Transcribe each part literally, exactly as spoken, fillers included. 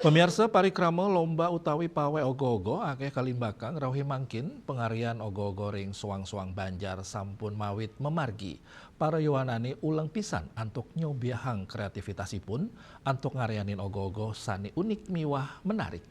Pamiarsa, parikrama lomba utawi pawai ogo-ogo akéh kalimbakang rauh mangkin. Pangarian ogo-ogo ring soang-soang banjar sampun mawit mamargi. Para yowanané uleng pisan antuk nyobiahang kréativitasipun antuk ngarianin ogo-ogo sané unik miwah menarik.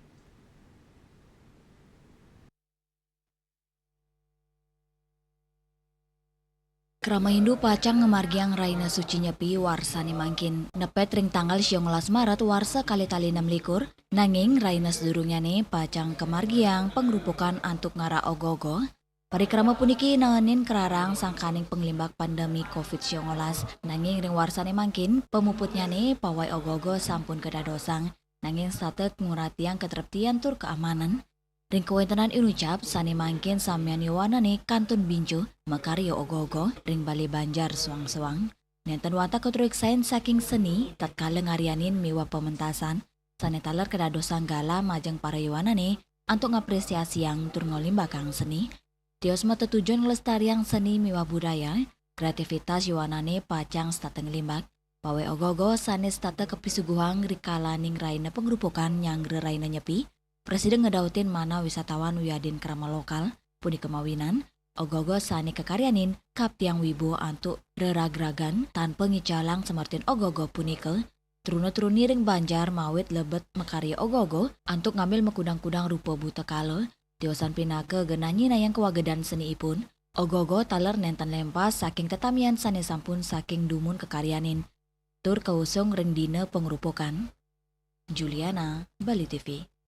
Krama Hindu pacang ngamargiang Rahina Suci Nyepi warsané mangkin. Nepet ring tanggal siongolas Maret warsa kalih tali enam likur, nanging rahina sadurungnyané pacang kamargiang pangrupukan antuk ngarak ogo-ogo. Parikrama puniki naenin krarang sangkaning panglimbak pandemi covid siongolas, nanging ring warsané mangkin, pamuputnyané pawai ogo-ogo sampun kadadosang, nanging setata nguratiang katreptian tur kaamanan. Ring kawéntenan inucap, sané mangkin samian yowanané kantun bincuh makarya ogo-ogo ring balé banjar soang-soang. Nénten wantah katruiksain saking seni tatkala ngarianin miwah pamentasan, sané taler kadadosang galah majeng para yowanané antuk ngaprésiasiang tur ngolimbakang seni. Tios matetujon nglestariang seni miwah budaya, kréativitas yowanané pacang setata nglimbak. Pawai ogo-ogo sané setata kapisuguhang rikalaning rahina pangrupukan nyanggra Rahina Nyepi, prasida ngadautin manah wisatawan wiadin krama lokal, punika mawinan ogo-ogo sané kakaryanin kaptiang wibuh antuk reragragan. Tanpa ngicalang samertin ogo-ogo punika, truna-truni ring banjar mawit lebet makarya ogo-ogo antuk ngambil makudang-kudang rupa buta kala, tiosan pinaka genah nyinahang kawagedan seniipun. Ogo-ogo taler nénten lempas saking tetamian sané sampun saking dumun kakaryanin tur kausung ring dina pangrupukan. Juliana, Bali T V.